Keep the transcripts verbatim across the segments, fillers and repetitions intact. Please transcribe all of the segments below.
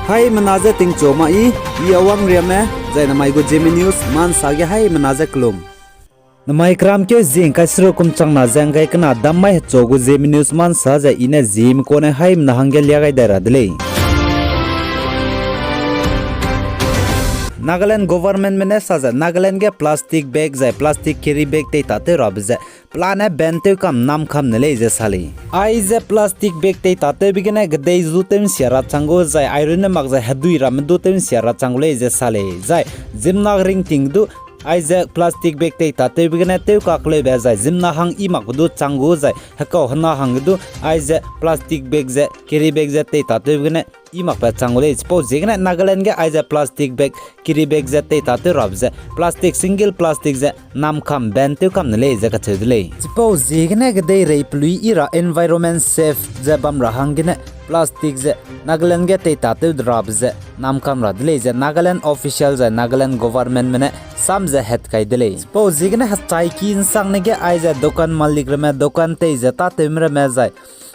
Haimena je tingchu ma i, i Awang Riame, zai namai gu Zeme News ma nsa ge haimena je kelum. Namai keram keu zie ngkai seruk kum changna ze ngkai kena dam mai hechu gu Zeme News ma nsa ze i ne Zeme kune haimena hangge lia gai dai ra de lei. Nagaland governmentme ne sa ze Nagaland ge plastic bag zai plastic carry bag teitatew rabe ze pelane ban tew kam namkam ne lei ze sa lei. Aize plastic bag teitatewbe gene kedei zu tew nsia ra chang gu zai airun ne mak zai hedui ramme du tew nsia ra chang gu lei ze sa lei. Zai ziemmena ringting du aize plastic bag teitatewbe gene tewkakleube zai ziemmena hang i makbe du chang gu zai hekau hena hangge du aize plastic bag ze carry bag ze teitatewbe gene i makbe chang gu lei. Chipau ziegene Nagaland ge aize plastic bag, carry bag ze teitatew rabe ze plastic, single plastic ze namkam ban tew kam ne lei ze kacheu de lei. Chipau ziegene kedeirei pelui i ra environment safe ze bam ra hanggene plastic ze Nagaland ge teitatew de rabe ze namkam ra de lei ze Nagaland official zai Nagaland governmentme ne sam ze het kai de lei. Chipau ziegene hechai ki nsangne ge aize dokan malik ramme dokan tei ze tâtewme ramme zai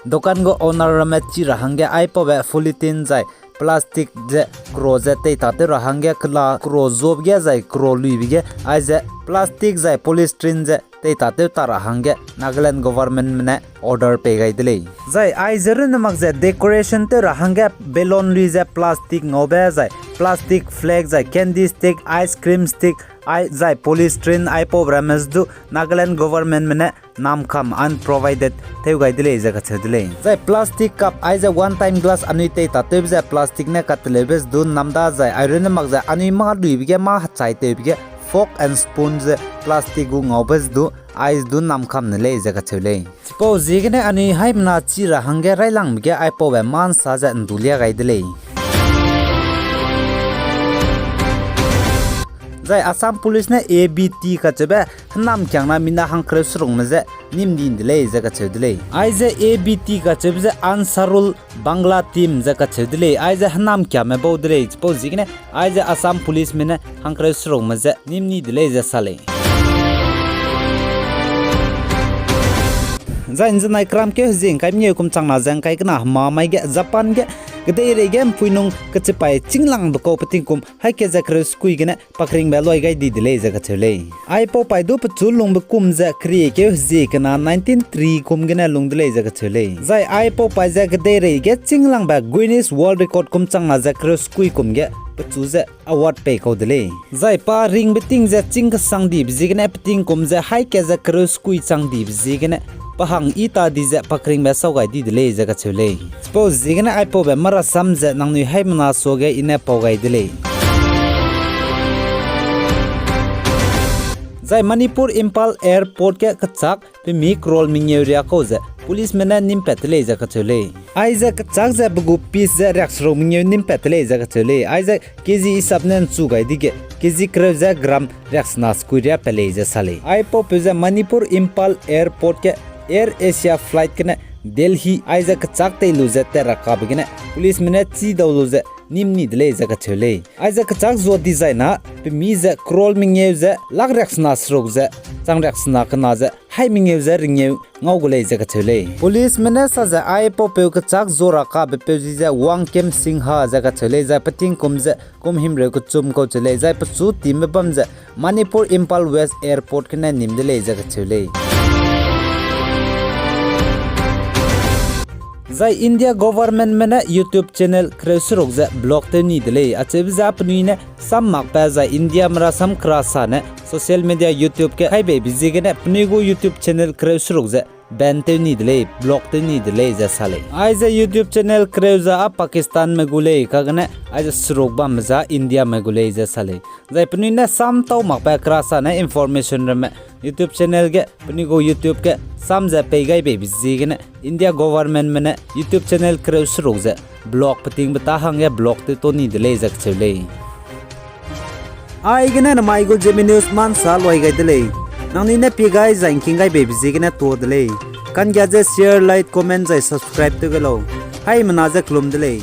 dokan gu owner ramme chi ra hangge aipaube polythene zai plastic ze kro ze teitatew ra hangge kela kro zuabe ge zai kro luibe ge aize plastic zai polystyrene ze teitatew ta ra hangge Nagaland governmentme ne order pei gai de lei. Zai aize runne mak ze decoration tew ra hangge balloon lui ze plastic ngaube zai plastic flag zai candy stick, ice cream stick, ai zai polystyrene aipaube ramme du Nagaland governmentme ne namkam unprovided tew gai de lei ze kacheu de lei. Zai plastic cup aize one time glass anui teitatewbe ze plastic ne kateleube ze du nam da zai airun ne mak ze anui mâ luibe ge mâ hechaitewbe ge fork and spoon ze plastic gu ngaube ze du aize du namkam ne lei ze kacheu lei. Chipau ziegene anui haimena chi ra hangge railangbe ge aipaube ma nsa ze ndu lia gai de lei. Zai Assam Police ne A B T kacheube hênamkiangna mina hangkereu serukme je nîm ni de lei ze kacheu de lei. Aize A B T kacheube je Ansarul Bangla Team ze kacheu de lei. Aize hênamkiame bau de lei. Chipau ziegene aize Assam Policeme ne hangkereu serukme je nîm ni de lei ze sa lei. Zai nzenai keram keu hezie ngkai mengeu kum changna ze ngkai kena hema mai ge Japan ge kedeirei ge mpuinung kechipai chînglangbe kau petingkum haî ke ze kereu sekui gene pakringbe loi gai di de lei ze kacheu lei. Aipau paî du pechu lungbe kum ze keriekeu hezie kena nineteen three kum gene lung de lei ze kacheu lei. Zai aipau paî ze kedeirei ge chînglangbe Guinness World Record kum changna ze kereu sekui kum ge pechu ze award pei kau de lei. Zai pa ringbe ting ze chîng kesang dibe ziegene petingkum ze haî ke ze kereu sekui chang dibe ziegene pa hang i ta di ze pakringbe sau gai di de lei ze kacheu lei. Chipau ziegene aipaube marasam ze nangnui haimena suage i ne pau gai de lei. Zai Manipur Imphal Airport ge kechâk pemi crore mengeu riâ kau ze policeme ne nîm pat de lei ze kacheu lei. Aize kechâk ze pe gu piece ze riakseruk mengeu nîm pat de lei ze kacheu lei. Aize K G isap ne nchu gai dige K G kereu ze gram riaksena sekui riâ pat lei ze sa lei. Aipaupeu ze Manipur Imphal Airport ge Air Asia flight gene Delhi aize kechâk tei lu ze tat ra kabe gene policeme ne chî dau lu ze nîm ni de lei ze kacheu lei. Aize kechâk zua dizai na pemi ze crore mengeu ze lakh riaksena seruk ze chang riaksena kena ze haî mengeu ze rengeu ngau gu lei ze kacheu lei. Policeme ne sa ze aipaupeu kechâk zua ra kabepeu zi ze Wangkem Singha ze kacheu lei, zai petingkum ze kum himreu kechum kau cheu lei, zai pechu timbe bam ze Manipur Imphal West Airport gene nîm de lei ze kacheu lei. Zai India governmentme ne YouTube channel kereu seruk ze block tew ni de lei, acheube ze penui ne sam makbe zai Indiame rasam kerasa ne social media YouTube ge haibeibe ziegene penui gu YouTube channel kereu seruk ze ban tew ni de lei, block tew ni de lei ze sa lei. Aize YouTube channel kereu ze â Pakistanme gu lei, kagene aize seruk bambe ze â Indiame gu lei ze sa lei. Zai penui ne sam tau makbe kerasa ne information ramme YouTube channel ge penui gu YouTube ge sam ze pei gai beibe ziegene India governmentme ne YouTube channel kereu seruk ze block petingbe ta hangge block tew ta ni de lei ze kacheu lei. Aigene namai gu Zeme News ma nsa loi gai de lei. Nangnui ne pie gai zai ngking gai beibe ziegene tuâ de lei. Kanggia ze share, like, comment zai subscribe tew ge lau. Haimena ze kelum de lei.